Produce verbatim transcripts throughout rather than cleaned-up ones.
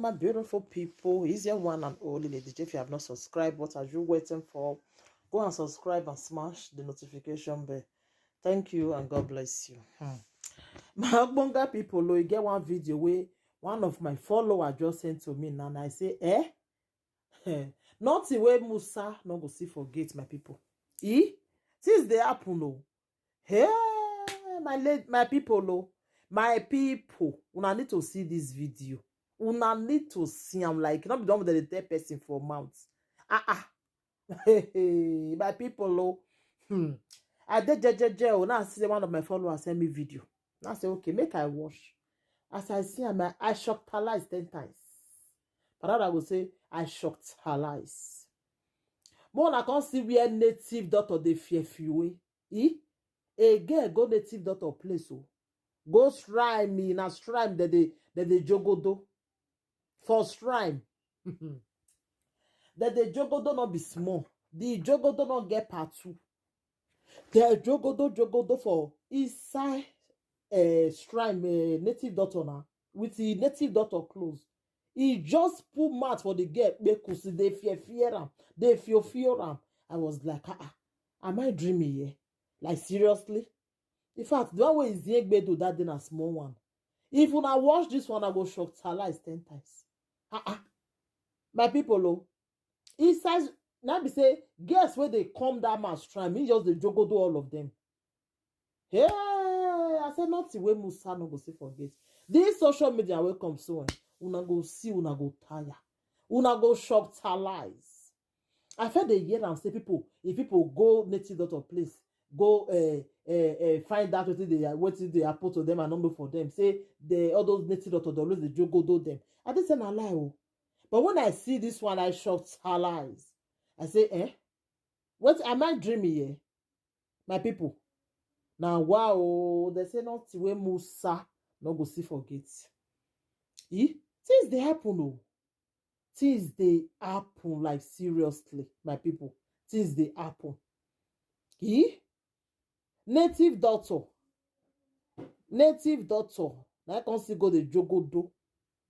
My beautiful people, it's your one and only Lady J. If you have not subscribed, what are you waiting for? Go and subscribe and smash the notification bell. Thank you and God bless you. Hmm. My Ogbonga people, oh, you get one video where one of my followers just sent to me now, and I say, eh? Eh, nothing wey Musa no go see forget, my people. E? Things dey happen o. Hey, my late, my people o. My people, una need to see this video. Una need to see am, like, no be don dey tell person for mouth. Ah, ah. Hey, hey, my people o. Hmm. I dey jejeje o. Now I see say one of my followers send me video. Now I say, okay, make I watch. As I see am, I, I shocked her lies ten times. But I go say, I shocked her lies. More I come see where native daughter dey fear few. E? A girl go native daughter place o. Go shrine me, na shrine that they, that they jogodo. For shrine. That they jogodo not be small. The jogodo not get part two. The jogodo, jogodo for inside, eh, shrine, eh, native daughter now. With the native daughter clothes. He just put mat for the girl, because they fear, fear am. They fear, fear am. I was like, ah, ah, am I dreaming here? Like, seriously? In fact, the one wey is the Egbedo that day na small one. If una watch this one, I go shock her lies ten times. Ah, ah. My people, oh, inside, now be say, girls wey dey come that man shrine, he just dey jogodo all of them. Hey, I say nothing wey Musa no go see forget. This social media wey come so, eh, una go see, una go tire. Una go shock her lies. I feel dey hear am say people, if people go native daughter place, go, eh, eh, eh, find out wetin dey, wetin dey happen to them and no know for them. Say the, all those native daughter dey always dey jogodo them. I think say na lie o. But when I see this one, I shocked her lies. I say, eh? What am I dreaming here? My people. Now, wow, they say nothing wey Musa no go see forget. E? Things dey happen o. Things dey happen, like, seriously, my people. Things dey happen. E? Native daughter. Native daughter. Na I come see go the jogodo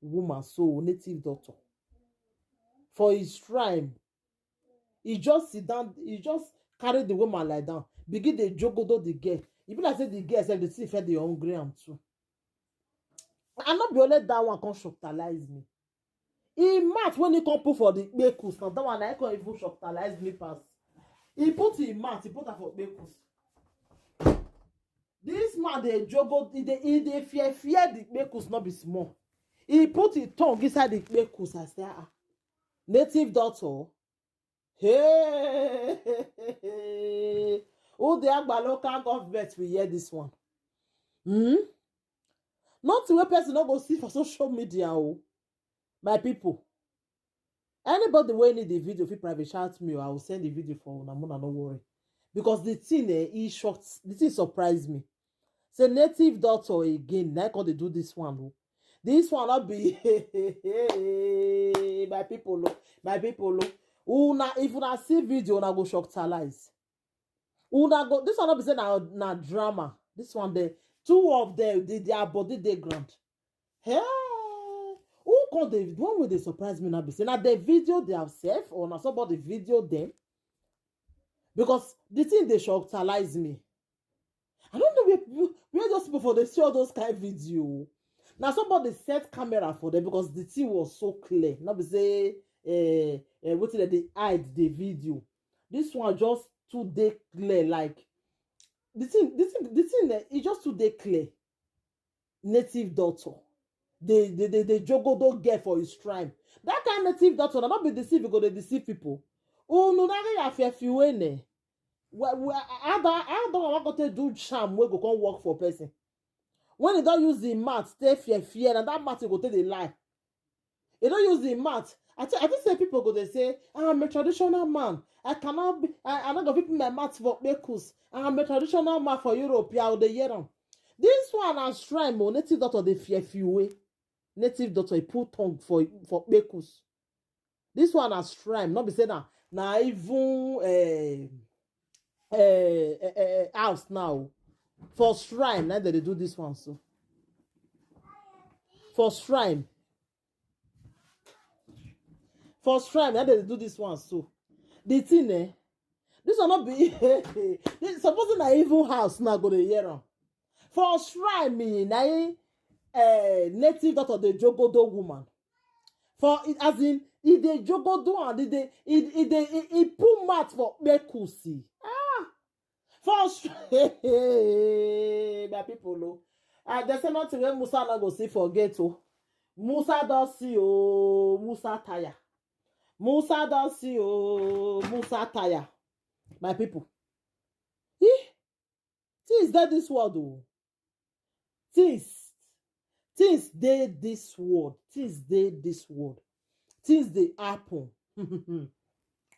woman, so native daughter. For his shrine, he just sit down, he just carry the woman like down, begin dey jogodo the girl. E be like say the girl sef dey see feel dey hungry am too. And no be only that one come shocktalize me. He mat when he come put for the kpekus, na that one na he come even shocktalize me pass. He put him mat, he put am for kpekus. This man dey jogo, he dey, he dey fear, fear the kpekus, no be small. He put his tongue inside the kpekus. I say, ah, native daughter. Hey, who the Agba local government will hear this one? Hmm? Nothing wey person no go see for social media, oh. My people. Anybody wey need the video, if you private shout me, or I will send the video for una, una no worry. Because the thing, eh, e shocked, the thing surprised me. Say native daughter again, na come dey do this one, oh. This one not be my people, oh. My people, oh. Una, if una see video, una go shocked her lies. Una go, this one not be say na, na drama. This one there, two of them, they, their body dey ground. Hey, who come the one wey dey surprise me now be say na the video they have self or na somebody video them? Because the thing dey shocktalize me. I don't know where, where those people for dey see all those kind video. Now somebody set camera for them because the thing was so clear. Not be say, eh, eh, wetin dem dey hide the video. This one just too dey clear, like, the thing, the thing, the thing, eh, e just too dey clear. Native daughter. They, they, they, they jogodo girl for his shrine. That kind native daughter, na not be deceive, go dey deceive people. Unu na ya fear fiwene. Well, well, I don't, I don't want to do charm wey go come work for person. When he don't use the mat, stay fear, fear, and that mat he go take the lie. He don't use the mat. I think, I think say people go dey say, "Ah, I'm a traditional man. I cannot be, I, I not gonna put my mat for kpekus. I'm a traditional man for Europe." Yeah, they hear am. This one na shrine, oh, native daughter dey fear fiwe. Native daughter, he put tongue for, for kpekus. This one na shrine, not be say na, na even, eh, eh, eh, eh, house now. For shrine, now they do this one so. For shrine. For shrine, na dey do this one so. The thing, eh? This one not be. This supposing na even house na go dey hear am. For shrine, me na eh, native daughter dey jogodo woman. For it, as in, e dey jogodo and e dey e e dey e, e put mat for kpekusi. Ah, for shrine, my people, oh. Ah, they say nothing wey Musa no go see for gate, oh. Musa don see, oh, Musa tire. Musa don see, oh, Musa tire. My people, eh, things dey this world, oh. Things, things dey this world. Things dey this world. Things dey happen.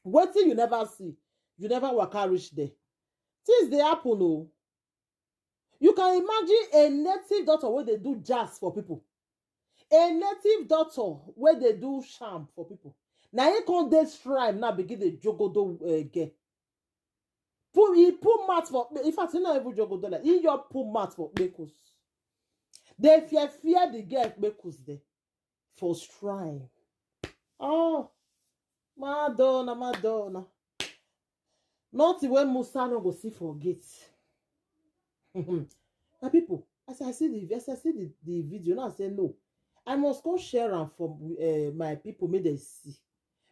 Wetin you never see, you never waka reach there. Things dey happen, oh. You can imagine a native daughter wey dey do jazz for people. A native daughter wey dey do sham for people. Na him come dey shrine now begin dey jogodo, eh, girl. Put, he put mat for, in fact, he not even jogodo like, he just put mat for kpekus. They fear, fear the girl kpekus there for shrine. Oh, Madonna, Madonna. Nothing wey Musa no go see for gate. My people, as I see the, as I see the, the video, now I say no. I must go share am for, eh, my people, make they see.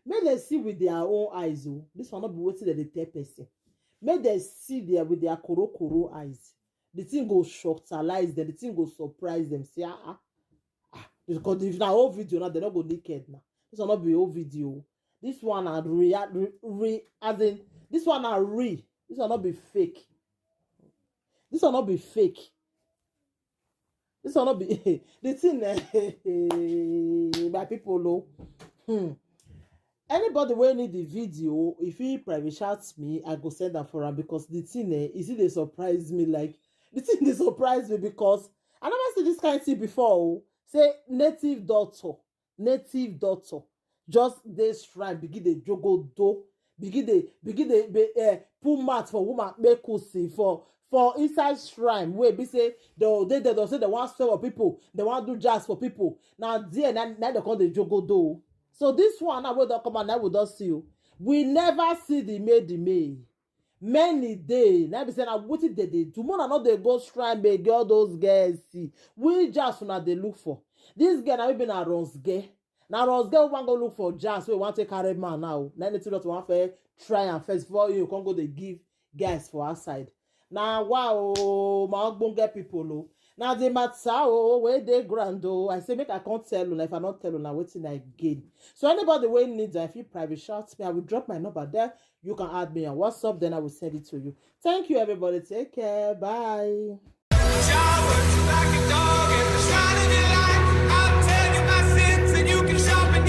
Make they see with their own eyes, oh. This one not be wetin dem dey tell person. Make they see there with their koro koro eyes. The thing go shocktalize them. The thing go surprise them. Say, ah, ah, ah. Because if na whole video now, they no go naked now. This one not be whole video. This one na real, re, re, as in, this one na real. This one not be fake. This one not be fake. This one not be the thing, eh, my people, oh. Hmm. Anybody wey need the video, if he private chat me, I go send am for am because the thing, eh, is it dey surprise me, like, the thing dey surprise me because I never see this kind thing before, oh. Say native daughter, native daughter just dey shrine begin dey jogodo, begin dey begin dey be, eh, pull mat for woman kpekusi for for inside shrine wey be say they dey there, they say they wan sell for people, they wan do jazz for people. Na there na na they come dey jogodo. So this one now wey don come out, na we don see o. We never see the maid, the maid. Many dey na be say na wetin they dey do. More na no dey go shrine make all those girls see. We jazz una dey look for. This girl na we be na runs girl. Na runs girl we wan go look for jazz wey wan take carry man now. Na anything that wan fair try am first before you come go dey give guys for outside. Na wow, my ogbonge people o. Na the matter o wey dey ground o. I say make I come tell una. If I no tell una, wetin I gain? So anybody wey need am, if you private shout me, I will drop my number there. You can add me on WhatsApp, then I will send it to you. Thank you, everybody. Take care. Bye.